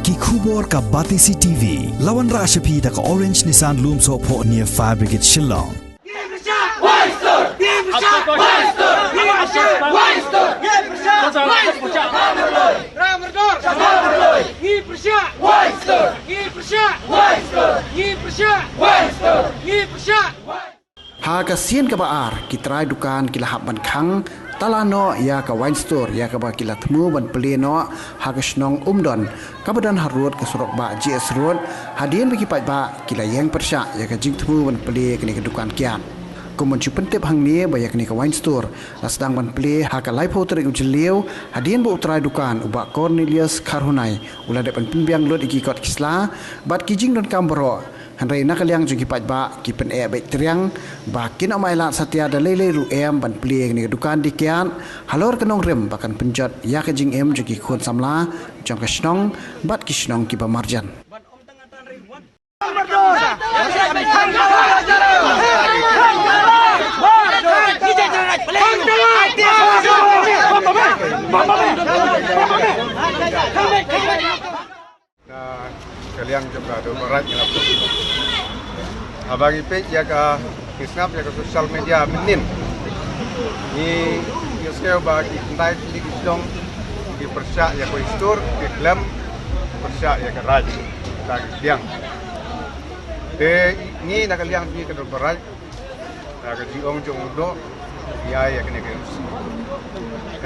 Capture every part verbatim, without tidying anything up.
Ki khubor ka Batesi T V. La wanrah sha phi da ka Orange Nissan Lumsohphoh near Fire Brigade Shillong. Ha ka sien kaba ar, ki trai dukan ki la hap ban khang tala noh ïa ka wine store ïa kaba ki la thmu ban plie noh ha ka shnong Umdon, kaba don harud ka surok bah G S Road, hadien ba ki paidbah ki la ïeng pyrshah ïa ka jingthmu ban plie kane ka dukan kiad. Kum ban shu pyntip hangne ba ïa kane ka wine store la sdang ban plie ha ka laiphew tarik u Jylliew, hadien ba u trai dukan u bah Cornelius Kharhunai u la dep ban pynbiang lut ïa ki kot ki sla bad ki jingdonkam baroh. Hynrei na ka liang jong ki paidbah ki pyneh beit triang ba kin ym ailad satia da lei lei ruh em ban plie kane ka dukan dei kiad halor ka nongrim ba kan pynjot ïa ka jingim jong ki khun samla jong ka shnong bad ki shnong kiba marjan. Na ka liang jong ka Dorbar Raid ngi la put. Haba ngi peit ïa ka, ngi sngap ïa ka social media mynnin, ngi ïohsngew ba ki khyndai tylli ki shnong ki pyrshah ïa ka wine store, ki khlem pyrshah ïa ka raid. Ka ki liang. Te ngi na ka liang ngi ka Dorbar Raid, na ka jingong jong u doh, ïa, ïa kane ka M C.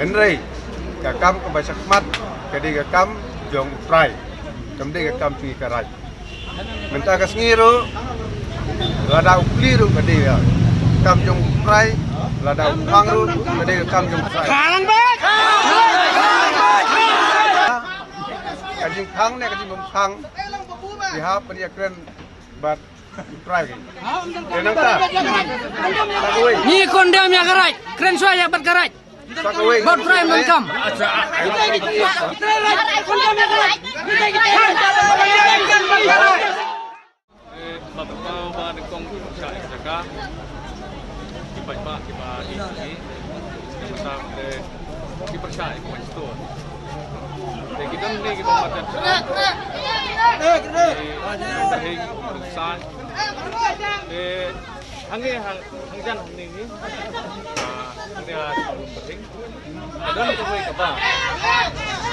Hynrei ka kam kaba shakhmat ka dei ka kam jong u trai, kam dei ka kam jong ngi ka raid. Mynta ka sngi ruh, lada u plie ruh ka dei ka kam jong u trai, lada u khang ruh ka dei ka kam jong u trai. Ka jingkhang ne ka jingbymkhang, ki hap ban ïakren bad u trai. Te nangta, sa kawei. Ngi condemn ïa ka raid, kren shuwa ïa bad ka raid. Sa kawei. Bad u trai ym donkam. Eh, ba pynpaw ba nyngkong pyrshah ïa ka jaka. Ki paidbah kiba ïeit ïa ngi. Ka masa te ki pyrshah ïa ka wine store. Te ki don ne kiba marjan. Te hangne ha, hangjan hangne ngi. Ah, hangne ha Shnong Umbrahing. Ka don kawei ka bar.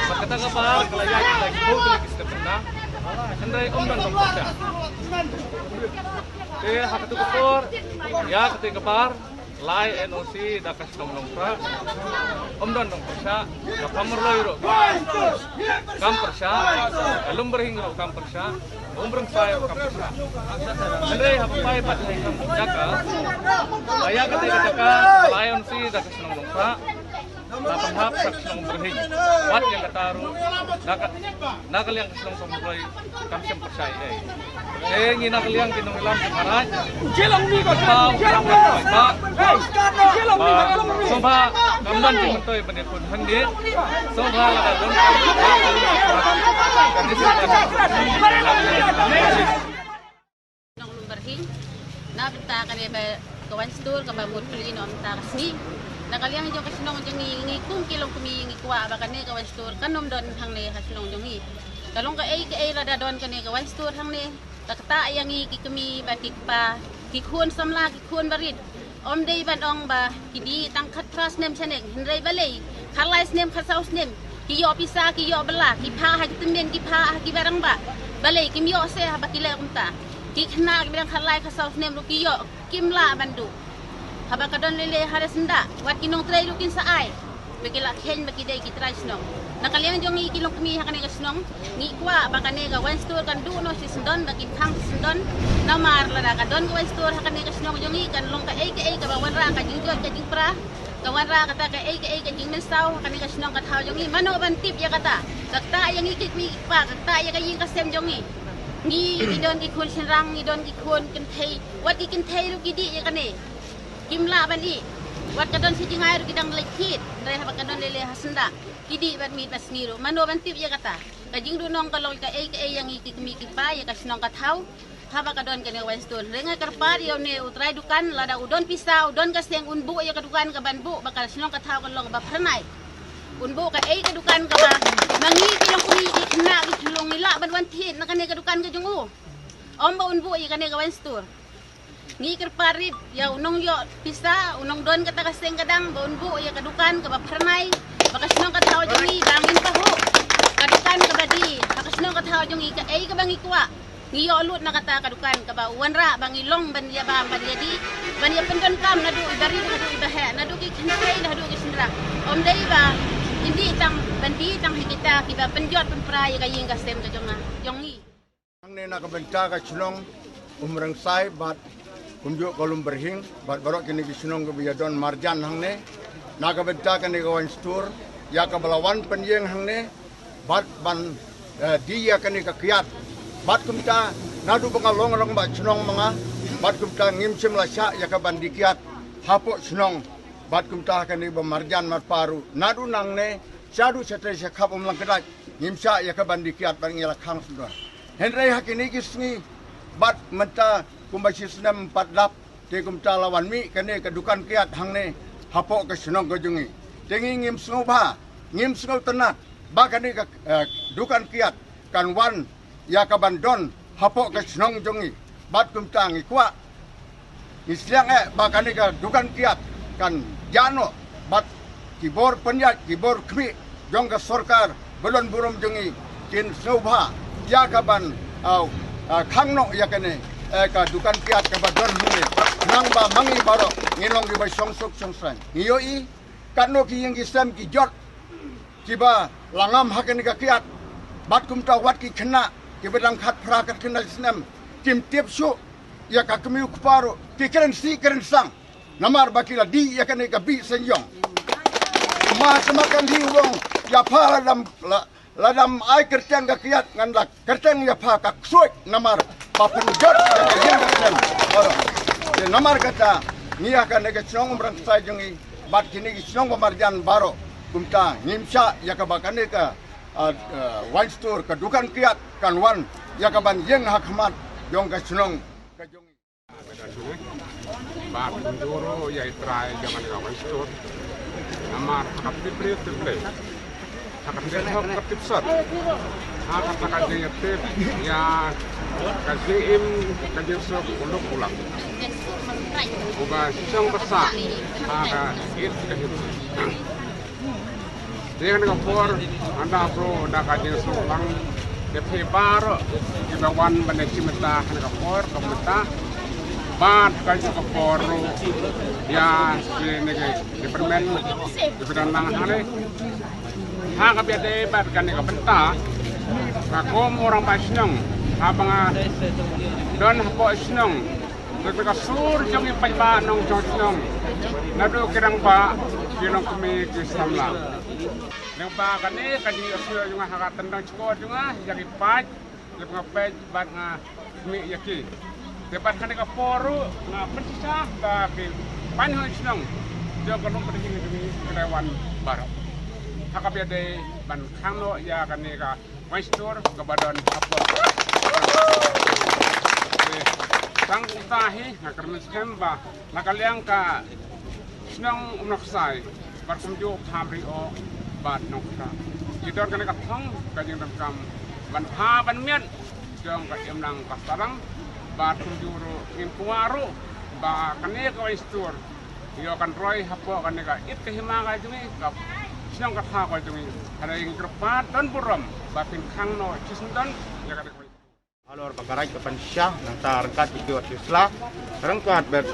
Bad kata ka bar ka la ïaid da ki phew tylli ki step bynta. Hynrei ym don nongpyrshah. Te ha katu ka por, ïa kata ka bar, la ai N O C da ka shnong Nongprah. Ym don nongpyrshah, ka Pammerloi ruh kam pyrshah, ka Lumbrahing ruh kam pyrshah, Umrymsai ruh kam pyrshah. Hynrei haba phai pat ha ka jaka, ba ïa kata ka jaka, la ai N O C da ka shnong Nongprah. La pynhap sa ka shnong Umrahing. Wat ïa kata ruh, na ka, na ka liang ka shnong Pammerloi kam shym pyrshah ei. Te ngi na ka liang ki nongïalam jong ka raid. Pynpaw, pynpaw, pynpaw. Ba, sngewbha, kam don jingmyntoi ban ïakhun hangne. Sngewbha lada don. Nong Lumbrahing, na bynta kane ba ka wine store kaba mut plie noh mynta ka sngi. Na ka liang jong ka shnong jong ngi, ngi kum ki longkmie ngi kwah ba kane ka wine store kan ym don hangne ha shnong jong ngi. Ka long kaei kaei lada don kane ka wine store hangne, ka ktah ïa ngi ki kmie bad ki kpa, ki khun samla, ki khun barit. Ym dei ban ong ba ki dih tang khatphra snem shaneng, hynrei balei khatlai snem khatsaw snem ki ïoh pisa, ki ïoh bylla, ki phah ha ki tymmen, ki phah ha ki barangbah. Balei kim ïoh seh haba ki leh kumta? Ki khynnah kiba dang khatlai khatsaw snem ruh ki ïoh, kim lah ban duh. Haba ka don lei lei ha re syndah, wat ki nongtrei ruh kin sa ai. Ba ki la kheiñ ba ki dei ki trai shnong. Na ka liang jong ngi ki longkmie ha kane ka shnong, ngi kwah ba kane ka wine store kan duh noh shisyndon, ba kin khang shisyndon. Namar lada ka don ka wine store ha kane ka shnong jong ngi, kan long kaei kaei kaba wanrah ka jingjot ka jingpra, ka wanrah kata kaei kaei ka jingmynsaw ha kane ka shnong ka thaw jong ngi. Mano ban tip ïa kata? Ka ktah ïa ngi ki kmie ki kpa, ka ktah ïa ka ïing ka sem jong ngi. Ngi, ngi don ki khun shynrang, ngi don ki khun kynthei, wat ki kynthei ruh ki dih ïa kane. Kim lah ban ih. Wat ka don shi jingai ruh ki dang leit thied. Hynrei haba ka don lei lei ha syndah, ki dih bad miet bad sngi ruh. Mano ban tip ïa kata? Ka jingduhnong ka long kaei kaei ïa ngi ki kmie ki kpa ïa ka shnong ka thaw. Haba ka don kane ka wine store, hynrei nga kyrpad ïa une u trai dukan, lada u don pisa, u don ka seng, un buh ïa ka dukan kaban buh, ba ka shnong ka thaw kan long kaba phyrnai. Un buh kaei ka dukan kaba ma ngi ki long kmie ki khynnah ki khyllung ngi lah ban wan thied na kane ka dukan ka jong u. Ym ba un buh ïa kane ka wine store. Ngi kyrpad rit ïa u nongïoh pisa, u nongdon kata ka seng ka dang ba un buh ïa ka dukan kaba phyrnai ba ka shnong ka thaw jong ngi ba ngin pahuh ka dukan kaba die ha ka shnong ka thaw jong ngi. Kaei kaba ngi kwah ngi ïoh lut na kata ka dukan kaba u wanrah ba ngi long ban ïa bam ban ïa die ban ïa pyndonkam naduh i barit haduh i baheh, naduh ki kynthei haduh ki shynrang. Ym dei ba in die tang ban die tang ha kita kiba pynjot pynpra ïa ka ïing ka sem ka jong nga jong ngi. Hangne na ka bynta ka shnong Umrangsai bad kumjuh ka Lumberhing bad baroh kine ki shnong kiba ïadon marjan hangne na ka bynta kane ka wine store ïa kaba la wan pynïeng hangne bad ban, eh, die ïa kane ka kiad. Bad kumta naduh ba nga long rangbah shnong ma nga bad kumta ngim shym la shah ïa ka ban die kiad hapoh shnong. Bad kumta kane ba marjan marpa ruh naduh nangne shaduh shatei shakhap Umlangkdait ngim shah ïa ka ban die kiad bad ngi la khang sngewdon. Hynrei ha kine ki sngi bad mynta kumba shi snem pat lap te kumta la wan mih kane ka dukan kiad hangne hapoh ka shnong ka jong ngi. Te ngi ngim sngewbha, ngim sngewtynnat ba kane ka, eh, dukan kiad kan wan ïa ka ban don hapoh ka shnong jong ngi. Bad kumta ngi kwah, ngi sliang eh ba kane ka dukan kiad kan jah noh bad ki bor pynïaid, ki bor khmih jong ka sorkar ba don burom jong ngi kin sngewbha ïa ka ban, ah, ah, khang noh ïa kane, eh, ka dukan kiad kaba don hangne. Nangba ma ngi baroh ngin long kiba shong suk shong saiñ. Ngi ïohi katno ki ïing ki sem ki jot kiba la ngam ha kane ka kiad. Bad kumta wat ki khynnah kiba dang khatphra khatkhyndai snem kim tip shuh ïa ka kmie u kpa ruh, ki kren sih kren sang namar ba ki la die ïa kane ka bih seng ïong. Ma sma kan hi wong ïa pha la dam la, la dam ai kyrteng ka kiad ngan la kyrteng ïa pha ka ksuid namar ba pynjot ïa ka ïing ka sem. Ora. Te namar kata ngi ïa kane ka shnong Umrangsai jong ngi bad kine ki shnong ba marjan baroh kumta ngim shah ïa kaba kane ka, ah, ah, wine store ka dukan kiad kan wan ïa ka ban ïeng ha khmat jong ka shnong ka jong ngi. Bad kumjuh ruh ïa i trai jong kane ka wine store. Namar ha ka pipri pipri ha ka pipri hok ka pipsot ha kata ka jingïatip ïa ka jingim ka jingsuk u luk u lak uba shong basa ha ka it ka hit. Te kane ka por hynda bro da ka jingsuk lang te phi baroh kiba wan ban ïashim bynta ha kane ka por ka mynta. Bad ka jong ka por ruh ïa kine ki department kiba dang nang hangne ha kaba ïadei bad kane ka bynta. Nga kum u rangbah shnong haba nga don hapoh shnong. Te ka sur jong i paidbah nongshong shnong naduh ki rangbah ki longkmie ki samla. Lyngba kane ka jingïasyllok jong nga ha ka tnat shkor jong nga ïa ki paid, ïa nga paid bad nga khmih ïa ki. Te bad kane ka por ruh nga pynshisha ba ki paidbah shnong jong ka Lumberhing jong ngi ki dei wan baroh ha kaba ïadei ban khang noh ïa kane ka wine store kaba don hapoh. Tang kumta hi nga kyrmen skhem ba na ka liang ka shnong Umnongksai bad kumjuh Bhamriong bad Nongkhrah ki don kane ka thong ka jingdonkam ban bha ban miat jong ka imlang ka sahlang bad kumjuh ruh ngim kwah ruh ba kane ka wine store ïoh kan roi hapoh kane ka it ka hima ka jong ngi ka shnong ka thaw ka jong ngi. Hynrei ngi kyrpad don burom ba phin khang noh shisyndon ïa kane ka wine. Halor ba ka Raid ka pynshah nangta ryngkat ki kiwat ki sla ryngkat bad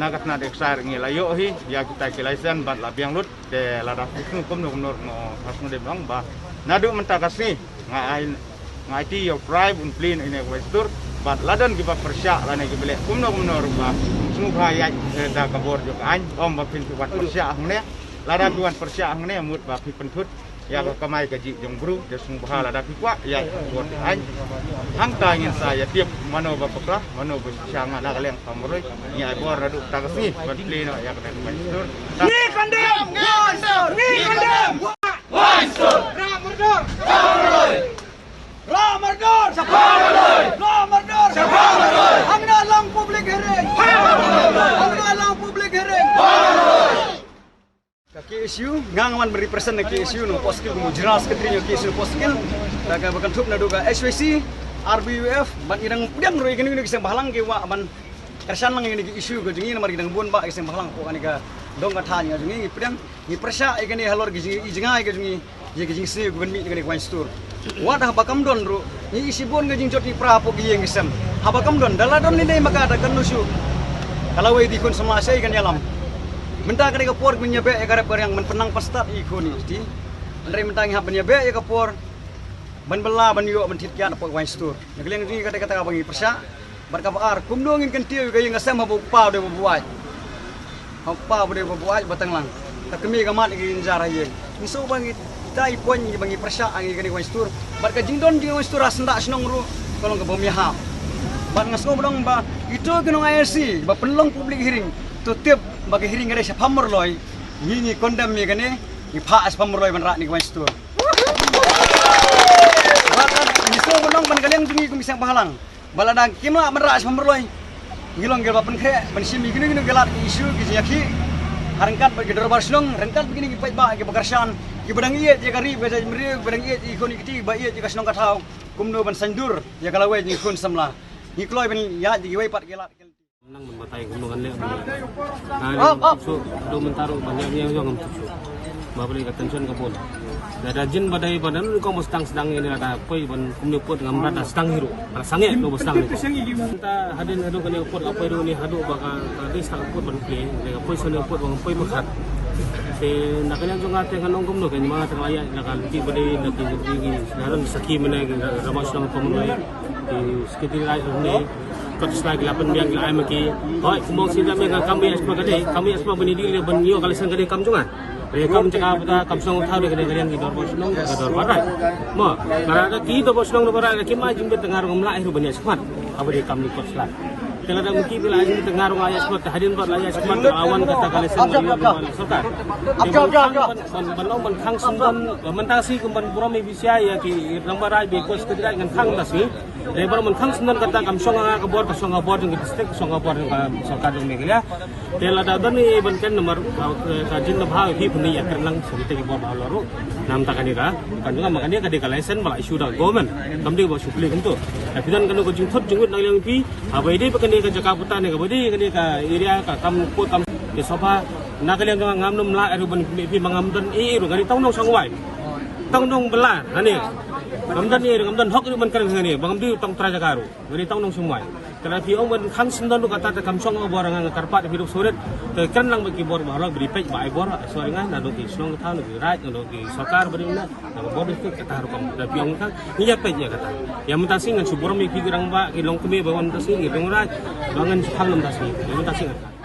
na ka tnat Excise ngi la ïoh hi ïa kita ki license bad la biang lut. Te lada phi sngewthuh kumno kumno, kumno ka sngewdei biang ba naduh mynta ka sngi nga ai, nga aiti ïa u trai un plie ïa kane ka wine store bad la don kiba pyrshah lane kiba leh kumno kumno ruh ba sngewbha ïaid, eh, da ka bor jong ka aiñ. Ym ba phin wan pyrshah hangne. Lada phi wan pyrshah hangne mut ba phi pynthut ïa ka kamai kajih jong bru. Te sngewbha lada phi kwah ïaid ha ka bor jong ka aiñ. Hangta ngin sa ïa tip mano ba bakla, mano ba shisha. Nga na ka liang ka Marwei ngi ai bor naduh mynta ka sngi ban plie noh ïa kane ka wine store. Ngi condemn! Wine store! Ngi condemn! Wine store! Rah mardor! Rah mardor! Rah mardor! Shapang mardor! Rah mardor! Shapang mardor! Hangne long public hearing! Hangne long public hearing! Ka K A Issue, nga nga wan represent na K S U na Post Skills, kum u General Secretary na K S U na Post Skills, da kaba kynthup naduh ka H Y C, R B U F, bad ngi dang pdiang ruh ïa kine ki seng bhalang ki wah ban kyrshan lang ïa kine ki issue ka jong ngi namar ki dang bun bha ki seng bhalang hapoh kane ka dong ka thaiñ ka jong ngi, ngi pdiang, ngi pyrshah ïa kane halor ki jing, i jngai ka jong ngi, ïa ki jingsniew kiban mih na kane ka wainstur. Wat haba kam don ruh, ngi ïohi shibun ka jingjot ngi pra hapoh ki ïing ki sem. Haba kam don, da la don lei lei ma ka da kan nushu. Ka lawei dei khun samla shaei kan ïalam. Mynta ka dei ka por ban ïabeh ïa ka rep ka riang ban pynlang pynstad ïa ki khun ïa ki kti. Hynrei mynta ngi hap ban ïabeh ïa ka por ban bylla ban ïoh ban thied kiad hapoh ka wainstur. Na ka liang jong ngi ka dei kata kaba ngi pyrshah. Bad kaba ar, kumno ngin kyntiew ïa ka ïing ka sem haba u kpa u dei uba buaid. Ha u kpa u dei uba buaid ba tang lang. Ka kmie ka mat ïa ka ïing jar ha ïing. Ngi sngew ba ngi, kita i point ngi ba ngi pyrshah ha ngi kane ka wainstur. Bad ka jingdon jong ka wainstur ha syndah shnong ruh ka long kaba ym ïahap. Bad nga sngew ba dang ba ito ki nong I R C ba pynlong public hearing, to tip ba ka hearing ka dei shaphang Marloi. Ngi ngi condemn ïa kane, ngi phah shaphang Marloi ban rah ïa ka wainstur. Bad ngi sngew ba dang ban ka liang jong ngi kum ki seng bhalang. Ba lada kim lah ban rah shaphang Marloi, ngi long kiba pynkhreh ban shim ïa kino kino ki lad ki issue ki jingïakhih ha ryngkat bad ki dorbar shnong, ryngkat bad kine ki paidbah kiba kyrshan, kiba dang ïeit ïa ka ri ka jaitbynriew, kiba dang ïeit ïa ki khun ïa ki kti, ba ïeit ïa ka shnong ka thaw. Kumno ban saiñdur ïa ka lawei jong ki khun samla. Ngi kloi ban ïaid ïa kiwei pat ki lad. Nang ban batai kumno kan leh ban leh. Nga leh ngam tip shuh, haduh mynta ruh ban leh ïa nga ngam tip shuh. Ba balei ka tension ka bun. Lada jin ba dei ba dang nyngkong ba sdang sdang ïa ne lada poi ban kumne put ngam rat da sdang hi ruh. Ba sangeh ruh ba sdang hi. Mynta hadien haduh kane ka put ka poi ruh ne haduh ba ka, ka dei sdang ka put ban plie. Lada ka poi shuh ne ka put ba ngam poi myrkhat. Te na ka liang jong nga te ngan ong kumno kan ma te nga ïa na ka lynti ba dei na ki, ki, ki, na dang sakhi mynne ki, ki, Rama Shnong Pamulai. Ki secretary rai ne. Kot slide la pynbiang la ai ma ki. Hoi, kumba ong sida me ka kam ïa sma ka dei, kam ïa sma bani di le ban ïoh ka license ka dei kam jong nga. Re kam jaka bata kam shnong thaw de ka dei ka liang ki dorbar shnong ka dorbar rai. Mo, kara da ki dorbar shnong dorbar rai ki ma jingbit tang ngar ngam lah ruh ban ïa sma. Aba dei kam ni kot slide. Te lada ma ki ba la ai jingbit tang ngar ngam ïa sma, te hadien ba la ïa sma te awan kata ka license ban ïoh ban sorkar. Ban, ban, ban long ban khang sngewdon, ban tang si kum ban burom i bisia ïa ki dorbar rai bi kot secretary ngan khang ta si. Dei baroh ban khang sngewdon kata kam shong ha ka bor, ka shong ha bor jong ka district, ka shong ha bor jong ka sorkar jong Meghalaya. Te lada don i ban ken namar ka, ka jin na bha phi pynïaid ïa kren lang sha kita ki bor ba halor ruh. Namar kane ka, kan jong nga ma kane ka dei ka license ba la issue da ka government. Kam dei ba shu plie kumto. Te phi don kano ka jingthut jingwit na liang phi. Haba ïadei bad kane ka jaka puta ne kaba dei kane ka area ka kam put kam ki sofa. Na ka liang jong nga ngam nym lah ruh ban pynmih phi ma ngam don ei ei ruh, nga dei tang nongshong wai. Tang nongbylla kane. Ngam don ei ruh, ngam don hok ruh ban kren kane ba ngam dei tang trai jaka ruh. Nga dei tang nongshong wai. Te lada phi ong ban khang sngewdon ruh kata te kam shong ha bor, nga nga kyrpad ïa phi ruh shuh rit. Te kren lang bad ki bor ba halor, ba dei peit ba ai bor, sorry nga, naduh ki shnong ka thaw, naduh ki raid, naduh ki sorkar ba dei na, naduh bor district kata ruh kam. Lada phi ong kata, ngi ïa peit ïa kata. Ïa mynta sngi ngan shu burom ïa phi ki rangbah, ki longkmie ba wan mynta sngi, ki longrai, ba ngan shu khang mynta sngi. Ïa mynta sngi ngan khang.